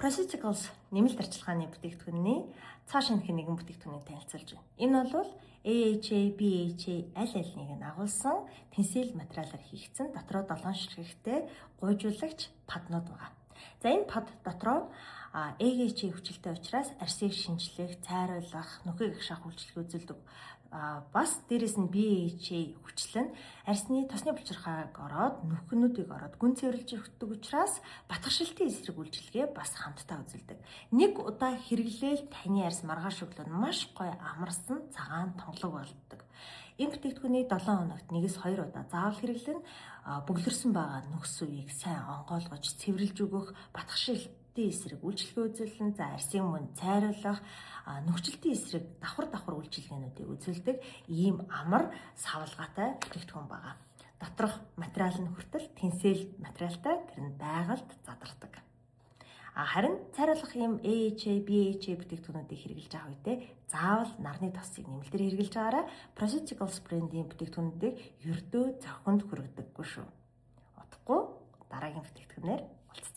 Proceuticals нэмэлт арчилгааны бүтээгдэхүүний цаа шинэхэн нэгэн бүтээгдэхүүнийг танилцуулж байна. Энэ бол AHA, BHA аль альнийг нь агуулсан Tencel материалаар хийгдсэн, дотроо 7 ширхэгтэй гуйжуулагч паднууд байгаа. За, энэ пад дотроо AHA хүчилтэй учраас арьсыг шинчлэх, цайруулах, нүхийг агшаах үйлчилгээ үзүүлдэг. Бас дээрэс нь BHA хүчил нь арьсны тосны булчирхайг ороод, нүхнүүдийг ороод гүн цэвэрлж өгдөг учраас батгшилтын эсрэг үйлчилгээ бас хамтдаа үзүүлдэг. Нэг удаа хэрэглээл таны арьс маргааш өглөө нь маш гоё амарсан, цагаан, тонголог болдог. Энэ бүтээгдэхүүнийг 7 хоногт 1-2 удаа заавал хэрэглэн бөглөрсөн байгаа нүх сүвийг сайн онгойлгож, цэвэрлж өгөх, батгшилтын эсрэг үйлчилгээ үзүүлэн, за, арьсын мөн цайруулах, нүхжилтийн эсрэг давхар давхар үйлчилгээнүүдийг үзүүлдэг ийм амар савлгаатай бүтээгдэхүүн байгаа. Доторх материал нь хүртэл Tencel материалтай, тэр нь байгальд задардаг. А харин цайруулах ийм AHA, BHA бүтээгдэхүүнүүдийг хэрэглэж байгаа үедээ заавал нарны тосыг нэмэлтээр хэрэглэж байгаарай. Proceuticals брендийн бүтээгдэхүүнүүдийг ердөө зохинд хүргэдэггүй шүү. Удахгүй дараагийн бүтээгдэхүүнээр уулзъя.